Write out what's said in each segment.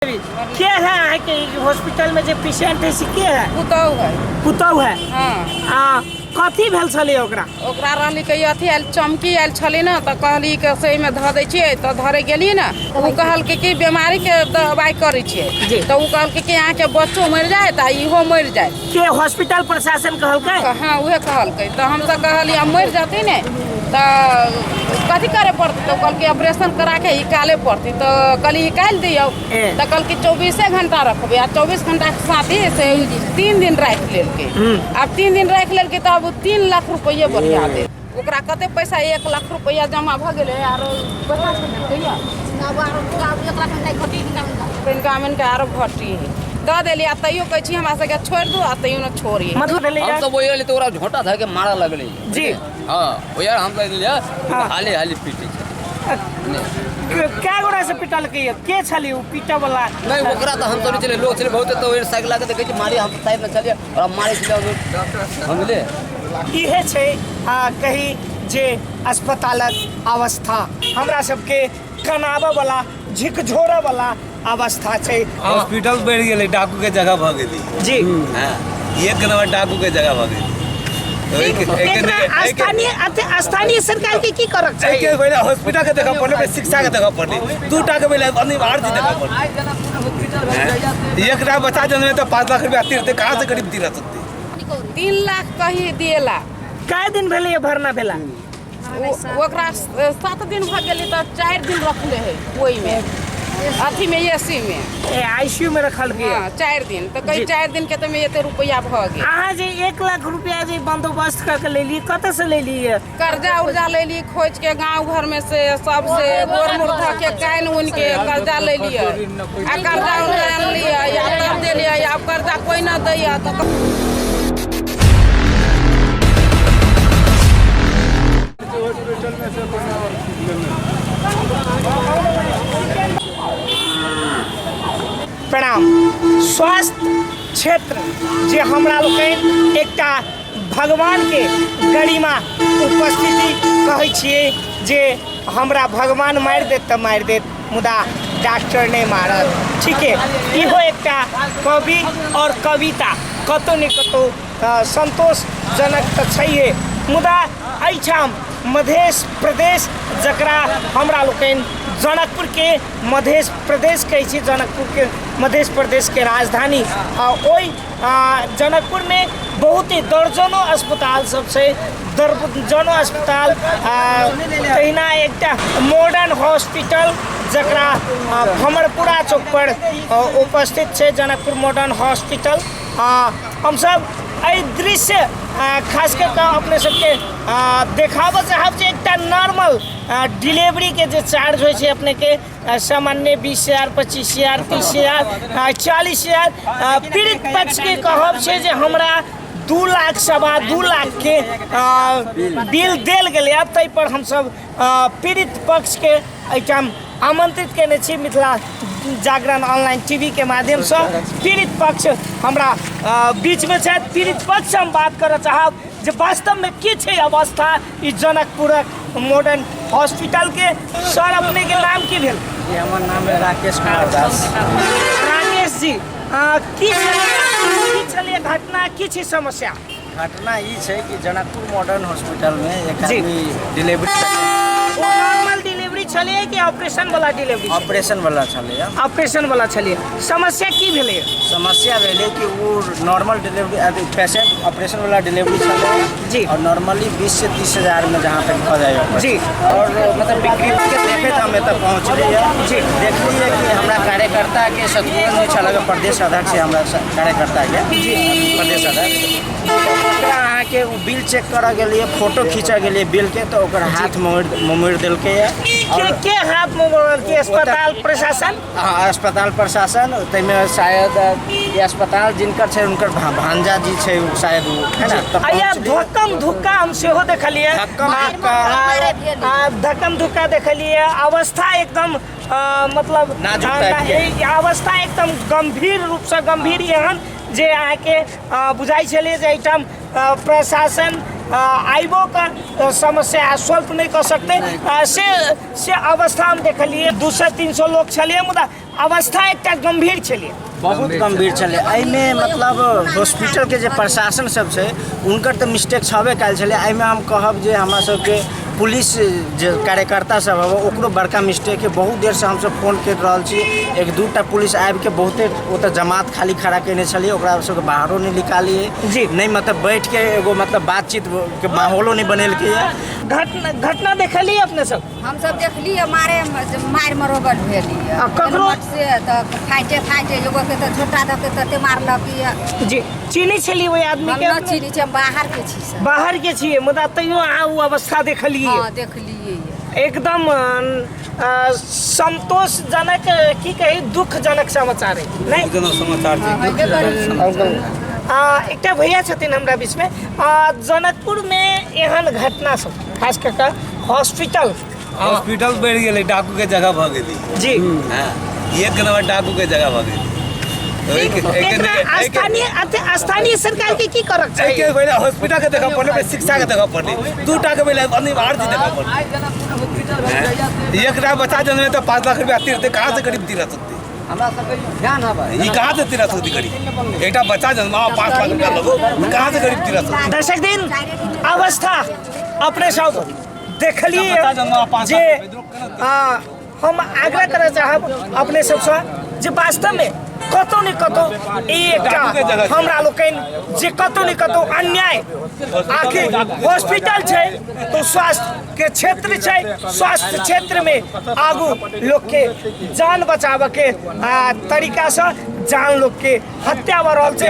के है अहाँके हॉस्पिटल में जे पेशेंट है से के है? पुतहु है। पुतहु है। हाँ। आ कथी भेल छलै ओकरा? ओकरा रहली के अथी आयल, चमकी आयल छलै ने, तऽ कहली के से एहिमे धऽ दै छियै, तऽ धरे गेलियै ने, ओ कहलकै कि बीमारीके दबाइ करै छियै, तऽ ओ कहलकै कि अहाँके बच्चो मरि जायत आ इहो मरि जायत। के हॉस्पिटल प्रशासन कहलकै? हाँ, उहे कहलकै। तऽ हमसब कहलियै आब मरि जेतै ने तऽ कथी करे पड़तै? तऽ कहलकै ऑपरेशन कराके निकाले पड़तै। तऽ कहली निकालि दियौ। तऽ कहलकै 24 घंटा रखबै, आ 24 घंटाके साथ ही से 3 दिन राखि लेलकै। आब 3 दिन राखि लेलकै तऽ आब 3 लाख रुपैआ बढ़िया देत। ओकरा कते पैसा 1 लाख रुपैआ जमा भऽ गेलै, आरो पैसा तनिका मनिका आरो घटी है दऽ देली, आ तैयो कहै छी हमरा सबके छोड़ि दू, आ तैयो ने छोड़ी। मतलब भेलै हम सब ओहि तऽ ओकरा झोंटा धऽ के मारऽ लगलै। जी। हाँ, ओहि हम सब लिअ हाली हाली पीटै छै। कै गोरा से पिटलकै? के छली ओ पीटऽ वाला? नहीं, ओकरा तऽ हम सब नहि छलियै, लोग छलै बहुत, तऽ ओहि साइकिल लऽ के देखै छी मारी, हम साइड मे छलियै और मारै छलै हम बुझलियै। इहे छै आ कही जे अस्पतालक अवस्था हमरा सबके कनाबऽ वाला झिकझोरऽ वाला अवस्था छै। हॉस्पिटल बढ़ि गेलै, डाकू के जगह भऽ गेलै। जी। हाँ, एक नंबर डाकू के जगह भऽ गेलै। स्थानीय सरकार के की करक चाही? एहिके पहिले हॉस्पिटल के देखऽ पड़लै, पहिले शिक्षा के देखऽ पड़लै, दूटा के पहिले अनिवार्य देखऽ पड़लै। एकटा बच्चा जन्मे तऽ 5 लाख रुपया तीरते, कहाँ से गरीब तीरत होतै? 3 लाख कही दिएला। कै दिन भेलै भरना भेला? ओकरा 7 दिन भऽ गेलै, तऽ 4 दिन रखले है ओहिमे अथी में एसी में, आईसीयू में रखल गया। हाँ, 4 दिन तऽ कही 4 दिन के तऽ एते रुपया भऽ गेल। अहाँ जे 1 लाख रुपया जे बंदोबस्त कऽ के लेलियै, कतऽ से लेलियै? कर्जा उर्जा लेलियै खोज के गाँव घर में से, सबसे गोर मुर धऽ के कानि उनि के कर्जा लेलियै, आ कर्जा उर्जा आनलियै आ तब देलियै। आब कर्जा कोइ न दैया तऽ प्रणाम। स्वास्थ्य क्षेत्र जे हमरा लोकनि एकटा भगवान के गरिमा उपस्थिति कहै छियै, जे हमरा भगवान मारि देत तऽ मारि देत, मुदा डॉक्टर नहि मारत। ठीके इहो एकटा कवि और कविता कतौ ने कतौ संतोषजनक तऽ छैहे, मुदा एहिठाम मधेश प्रदेश जकरा हमरा लोकनि जनकपुर के मधेश प्रदेश कहै छी, जनकपुर के मधेश प्रदेश के राजधानी, आ ओहि जनकपुर में बहुत ही दर्जनों अस्पताल सब छै, दर्जनों अस्पताल, तहिना एकटा मॉडर्न हॉस्पिटल जकरा भमरपुरा चौक पर उपस्थित छै, जनकपुर मॉडर्न हॉस्पिटल। हमसब एहि दृश्य खास कऽ कऽ अपने सबके देखाबऽ चाहब जे एकटा नॉर्मल डिलीवरी के जे चार्ज होइ छै अपने के सामान्य 20,000, 25,000, 30,000, 40,000। पीड़ित पक्ष के कहब छै जे हमरा 2 लाख 2.25 लाख के बिल देल गेलै। ताहि पर हमसब पीड़ित पक्ष के एहिठाम आमंत्रित केने छी मिथिला जागरण ऑनलाइन टीवी के माध्यमसँ। पीड़ित पक्ष हमरा बीचमे छथि। पीड़ित पक्ष हम बात करऽ चाहब जे वास्तवमे की छै अवस्था ई जनकपुरक मॉडर्न हॉस्पिटल के। सर, अपने के नाम की भेल? जी, हमर नाम है राकेश कुमार दास। राकेश जी, की छलियै घटना, की छै समस्या? घटना ई छै कि जनकपुर मॉडर्न हॉस्पिटल में एक आदमी डिलीवरी, नॉर्मल डिलीवरी छलियै कि ऑपरेशन वाला डिलीवरी? ऑपरेशन वाला छलैया। ऑपरेशन वाला छलियै। समस्या की भेलै? समस्या भेलै कि ओ नॉर्मल डिलीवरी अथी पेशेंट ऑपरेशन वाला डिलीवरी छलै जी। और नॉर्मली 20 से 30 हजार में जहाँ तक भऽ जाइए ऑपरेशन। जी। और मतलब विकृति के देखैत हम एतऽ पहुँचलियै। जी। देखलियै कि हमरा कार्यकर्ता के शत्रुघ्न जी छलक, प्रदेश अध्यक्ष हमरा कार्यकर्ता के प्रदेश अध्यक्ष, ओकरा अहाँके ओ बिल चेक करऽ गेलियै, फोटो खींचऽ गेलियै बिल के, तऽ ओकर हाथ मोड़ि देलकै। के हाथ मोड़लकै? अस्पताल प्रशासन? हाँ, अस्पताल प्रशासन। ताहिमे शायद ई अस्पताल जिनकर छै हुनकर भांजा जी छै शायद, ओ है ना। आया धक्कम धुक्का हम सेहो देखलियै। धक्कम धुक्का। धक्कम धुक्का देखलियै। अवस्था एकदम मतलब नाजुक टाइप के। अवस्था एकदम गंभीर रूप से गंभीर, एहन जे अहाँके बुझाइ छलै जे एहिठाम प्रशासन आइबो के समस्या सॉल्व नहि कऽ सकतै। से से अवस्था हम देखलियै, 200-300 लोक छलियै, मुदा अवस्था एकटा गम्भीर छलियै, बहुत गम्भीर छलै। एहिमे मतलब हॉस्पिटलके जे प्रशासन सब छै हुनकर तऽ मिस्टेक छबे कयल छलै। एहिमे हम कहब जे हमरा सबके पुलिस जे कार्यकर्ता सब हवे ओकरो बड़का मिस्टेक है। बहुत देरसँ हमसब फोन करि रहल छी, एक दूटा पुलिस आबिके बहुते ओतऽ जमात खाली खड़ा कयने छलियै, ओकरा सबके बाहरो नहि निकालियै जी नहि, मतलब बैठके एगो मतलब बातचीत के माहौलो नहि बनेलकै। घटना घटना देखलियै अपने सब? हमसब देखलियै, मारे मारि मरोबल भेलियै। आ ककरो से तऽ फाइटे फाइटे एगो के तऽ झोटा दऽ के तते मारलक यऽ। जी चीनी छलियै ओहि आदमी हम के? न चिन्है छियै, हम बाहर के छी सर। बाहर के छियै, मुदा तैयो अहाँ ओ अवस्था देखलियै? हँ, देखलियै। एकदम संतोषजनक की कही, दुखजनक समाचार है नहीं? दुखजनक समाचार छै। हेबे करै छै। एकटा भैया छथिन हमरा बीचमे। जनकपुरमे एहन घटना सब खास कऽ कऽ हॉस्पिटल हॉस्पिटल बढ़ि गेलै, डाकू के जगह भऽ गेलै। जी हँ, एक नंबर डाकू के जगह भऽ गेलै। एकरा स्थानीय स्थानीय सरकार के की करक चाही? एहिके पहिले हॉस्पिटल के देखऽ पड़लै, पहिले शिक्षा के देखऽ पड़लै, दूटा के पहिले अनिवार्य देखऽ पड़लै। एकटा बच्चा जन्मे तऽ 5 लाख रुपया तीरतै, कहाँ से गरीब तीरत होतै? हमरा सबके ध्यान हबै। ई कहाँ से तीरत होतै गरीब? एकटा बच्चा जन्मा 5 लाख रुपया लगो, कहाँ से गरीब तीरत होतै? दर्शक दिन अवस्था अपने सब देखलिए जे हम आग्रह करऽ चाहब अपने सबसँ जे वास्तवमे कतौ ने कतौ ई एकटा हमरा लोकनि जे कतौ ने कतौ अन्याय, आखिर हॉस्पिटल छै तो स्वास्थ्य के क्षेत्र छै, स्वास्थ्य क्षेत्रमे आगू लोकके जान बचाबऽके तरीकासँ जान लोकके हत्या भऽ रहल छै।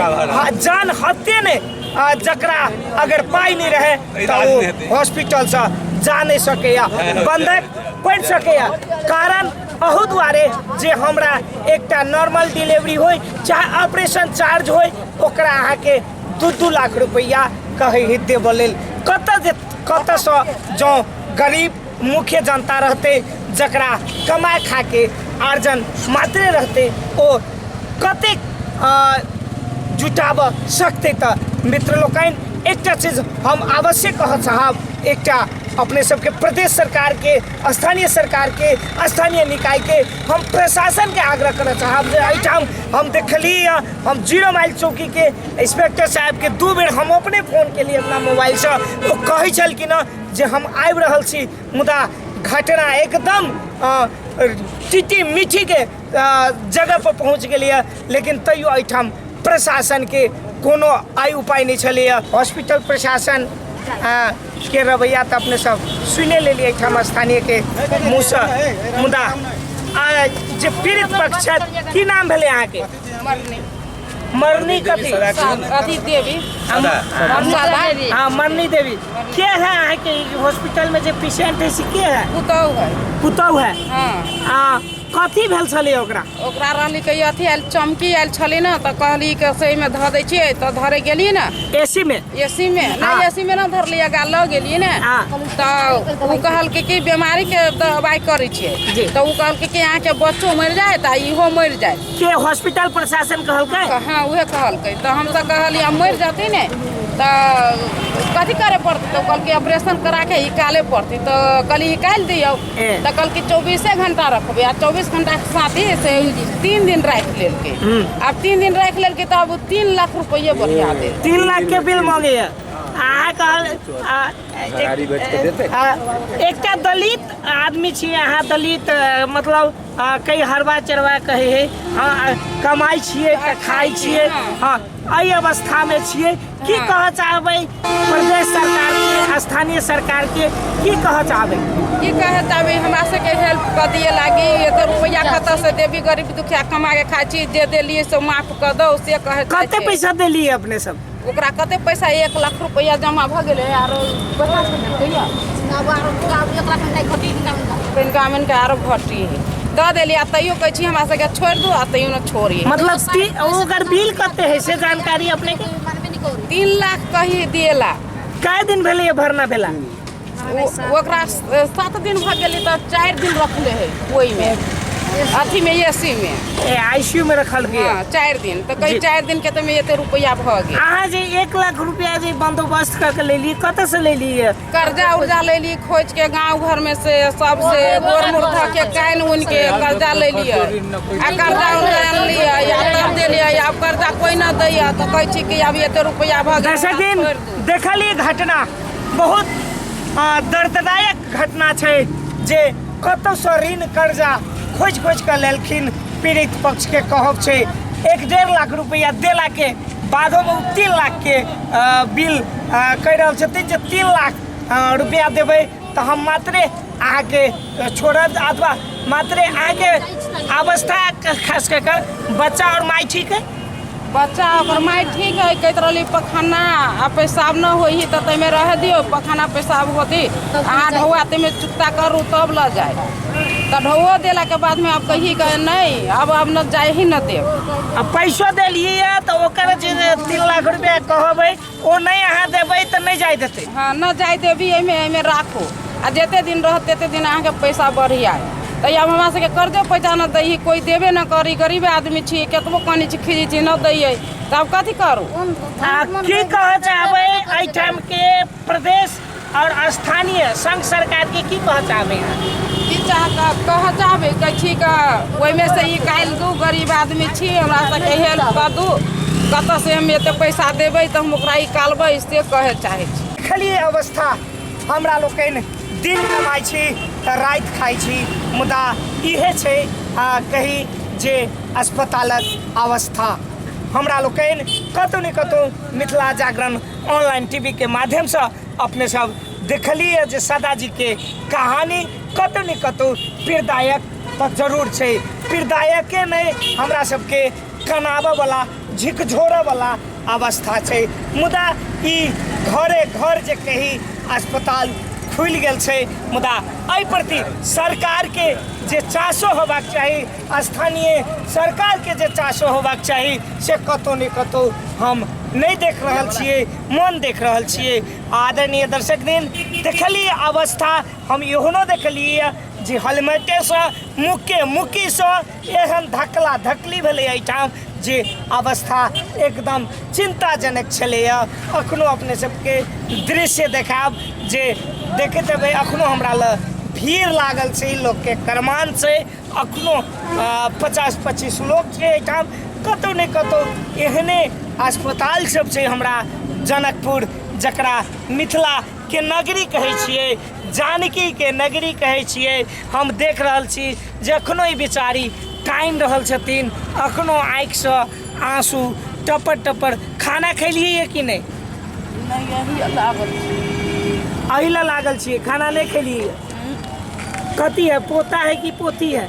जान हत्ये नहि, जकरा अगर पाइ नहि रहै तऽ ओ हॉस्पिटलसँ जा नहि सकैया, बंधक पड़ि सकैया। कारण अहू दुआरे जे हमरा एकटा नॉर्मल डिलीवरी होय चाहे ऑपरेशन चार्ज होय, ओकरा अहाँके 2-2 लाख रुपैआ कहै है देबऽ लेल। कतऽ जे कतऽसँ जँ गरीब मुख्य जनता रहतै, जकरा कमा खाके आर्जन मात्रे रहतै, ओ कतेक जुटाबऽ सकतै? तऽ मित्र लोकनि, एकटा चीज हम अवश्य कहऽ चाहब, एकटा अपने सबके प्रदेश सरकारके, स्थानीय सरकारके, स्थानीय निकायके, हम प्रशासनके आग्रह करऽ चाहब जे एहिठाम हम देखली, हम 0 माइल चौकीके इंस्पेक्टर साहेबके 2 बेर हम अपने फोन केलिए अपना मोबाइलसँ, ओ कहै छलखिन हँ जे हम आबि रहल छी, मुदा घटना एकदम टीटी मीठीके जगह पर पहुँच गेलैए, लेकिन तैयो एहिठाम प्रशासनके कोनो आइ उपाय नहि छलैए। हॉस्पिटल प्रशासन के रवैया तऽ अपने सब सुने लेलियै एहिठाम स्थानीयके मुँहसँ। मुदा जे पीड़ित पक्ष छथि, की नाम भेलै अहाँके? मरनी कथी? अथी देवी। हाँ, मरनी देवी। के है अहाँके हॉस्पिटल में जे पेशेंट है से के है? पुतहु है। पुतहु है? हाँ। कथी भेल छलै ओकरा? ओकरा रहली के अथी आयल, चमकी आयल छलै ने, तऽ कहली के सही में धऽ दै छियै, तऽ धरे गेली ने एसी में। एसी में नहीं, एसी में ना धरली, आगा लऽ गेली ने, तऽ ओ कहलकै कि बीमारी के दवाई करै छियै, तऽ ओ कहलकै कि अहाँके बच्चो मरि जायत आ इहो मरि जायत। के हॉस्पिटल प्रशासन कहलकै? हाँ, उहे कहलकै। तऽ हमसब कहलियै मरि जतै ने तऽ कथी करे पड़तै? तऽ कहलकै ऑपरेशन करा के निकाले पड़तै। तऽ कहली निकालि दियौ, तऽ कहलकै 24 घंटा रखबै, आ 24 घंटाके साथ ही से 3 दिन राखि लेलकै। आब 3 दिन राखि लेलकै तऽ आब 3 लाख रुपैए बढ़िया देल। 3 लाख के बिल मांगैया। अहाँ कहल एकटा दलित आदमी छी अहाँ, दलित मतलब कई हरवा चरवा कहै है, हाँ, कमाइ छियै तऽ खाइ छियै, हाँ, एहि अवस्थामे छियै, की कहऽ चाहबै प्रदेश सरकारके, स्थानीय सरकारके, की कहऽ चाहबै? की कहऽ चाहबै, हमरा सबके हेल्प कऽ दिए लागी, एते रुपैआ कतऽसँ देबी? गरीब दुखिया कमा के खाइ छी, जे देलियै से माफ कऽ दौ, से कहै। कते पैसा देलियै अपने सब ओकरा? कते पैसा? 1 लाख रुपैआ जमा भऽ गेलै, आरो तनिका मनिका आरो घटी है दऽ देलियै, आ तैयो कहै छी हमरा सबके छोड़ि दू, आ तैयो ने छोड़ी। मतलब ओकर बिल कते है से जानकारी अपने के? 3 लाख कही दिएला। कए दिन भेलै भरना भेला ओकरा? 7 दिन भऽ गेलै, तऽ 4 दिन रखले है ओहिमे। अथीमे एसीमे। ए आईसीयू में रखलकै। हँ, 4 दिन तऽ कही 4 दिन के तऽ एते रुपैआ भऽ गेल। अहाँ जे 1 लाख रुपया जे बंदोबस्त कऽ के लेलियै, कतऽ से लेलियै? कर्जा उर्जा लेली खोज के गाँव घर में से सबसे गोर मुर्धा के कान उन के कर्जा ले लियै आ कर्जा उर्जा आनलियै आ तब देलियै। आब कर्जा कोई न दैया तऽ कहै छी कि आब एते रुपैआ भऽ गेल। दर्शक दिन देखलियै घटना बहुत दर्ददायक घटना छै जे कतौसँ ऋण कर्जा खोजि खोजि कऽ लेलखिन। पीड़ित पक्षके कहब छै 1.5 लाख रुपैआ देलाके बादोमे ओ 3 लाखके बिल कहि रहल छथिन जे 3 लाख रुपैआ देबै तऽ हम मात्रे अहाँके छोड़ब अथवा मात्रे अहाँके अवस्था, खास कऽ कऽ बच्चा और माय ठीक है? बच्चा ओकर माय ठीक है, कहैत रहली पखाना आ पेशाब न होइ तऽ ताहिमे रह दियौ, पखाना पेशाब होती अहाँ ढौआ ताहिमे चुकता करू तब लऽ जाय। तऽ ढौओ देलाके बादमे आब कही के नहि, आब न जाय ही न देब। आ पैसो देलियै तऽ ओकर जे 3 लाख रुपया कहबै ओ नहि अहाँ देबै तऽ नहि जाय देतै। हँ, न जाय देबी, एहिमे एहिमे राखू आ जते दिन रहत तते दिन अहाँके पैसा बढ़ि आय। तऽ आब हमरा सबके कर्जो पैसा न दैही, कोइ देबे न करी, गरीब आदमी छी, कतबो कनी छी खीजै छी न दैयै तऽ आब कथी करू? आ की कहऽ चाहबै एहिठाम के प्रदेश और स्थानीय संघ सरकार के, की कहऽ चाहबै अहाँ? की चाह कहऽ चाहबै, कहै छी के ओहिमे से ई काल्हि दू गरीब आदमी छी, हमरा सबके हेल्प कऽ दू, कतऽसँ हम एते पैसा देबै तऽ हम ओकरा निकालबै, से कहै चाहै छी। देखलियै अवस्था, हमरा लोकनि दिन कमाइ छी तऽ राति खाइ छी, मुदा इहे छै कही जे अस्पतालक अवस्था। हमरा लोकनि कतहु ने कतहु मिथिला जागरण ऑनलाइन टीवी के माध्यमसँ अपने सब देखलियै जे सदाजीके कहानी कतहु ने कतहु पीड़दायक तऽ जरूर छै, पीड़दायके नहि हमरा सबके कनाबऽवला झिकझोरऽवला अवस्था छै। मुदा ई घरे घर जे कही अस्पताल खुलि गेल छै, मुदा एहि प्रति सरकारके जे चासो होबाक चाही, स्थानीय सरकारके जे चासो होबाक चाही से कतहु ने कतहु हम नहि देख रहल छियै, मन देख रहल छियै। आदरणीय दर्शक दिन देखलियै अवस्था, हम एहनो देखलियै जे हेलमेटेसँ मुक्के मुक्कीसँ एहन धकला धकली भेलै एहिठाम जे अवस्था एकदम चिन्ताजनक छलैए। अखनो अपने सबके दृश्य देखायब जे देखैत हेबै अखनो हमरा लग भीड़ लागल छै, लोकके करमान छै, अखनो 50-25 लोक छै एहिठाम। कतहु ने कतहु एहने अस्पताल सब छै हमरा जनकपुर, जकरा मिथिला के नगरी कहै छियै, जानकी के नगरी कहै छियै। हम देख रहल छी जे अखनो ई बेचारी कानि रहल छथिन, अखनो आँखिसँ आँसू टपर टपर। खाना खेलियै कि नहि? नहि, लागल छी। एहि लए लागल छियै, खाना नहि खेलियै। कथी है, पोता है कि पोती है?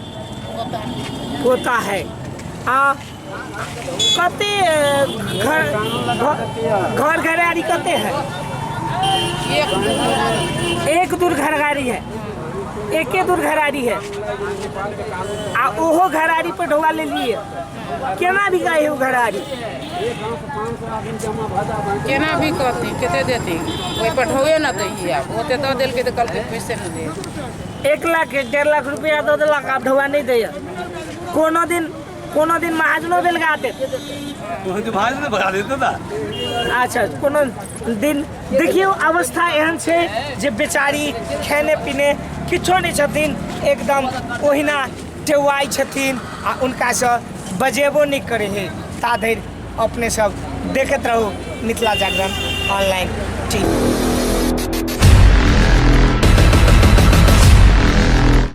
पोता है। आ कते घर घर घरारी कते है? एक दूर घरगारी है, एके दूर घरारी है। आ ओहो घरारी पर ढोआ ले लिए, केना बिकाइ है ओ घरारी? केना भी कहती, कते देती, ओहि पर ढोए न दैही। आब ओते दऽ देलकै तऽ कहलकै पैसे नहि दे। 1 लाख 1.5 लाख रुपया दऽ देलक, आब ढोआ नहि दैया। कोनो दिन कोनो दिन महाजनो बेलगा देत। महाजन भगा देते ना। अच्छा, कोनो दिन देखियौ अवस्था एहन छै जे बेचारी खेने पीने किछो नहि छथिन, एकदम ओहिना टेवाइ छथिन आ हुनकासँ बजेबो नहि करै है। ता धरि अपने सब देखैत रहू मिथिला जागरण ऑनलाइन टीवी।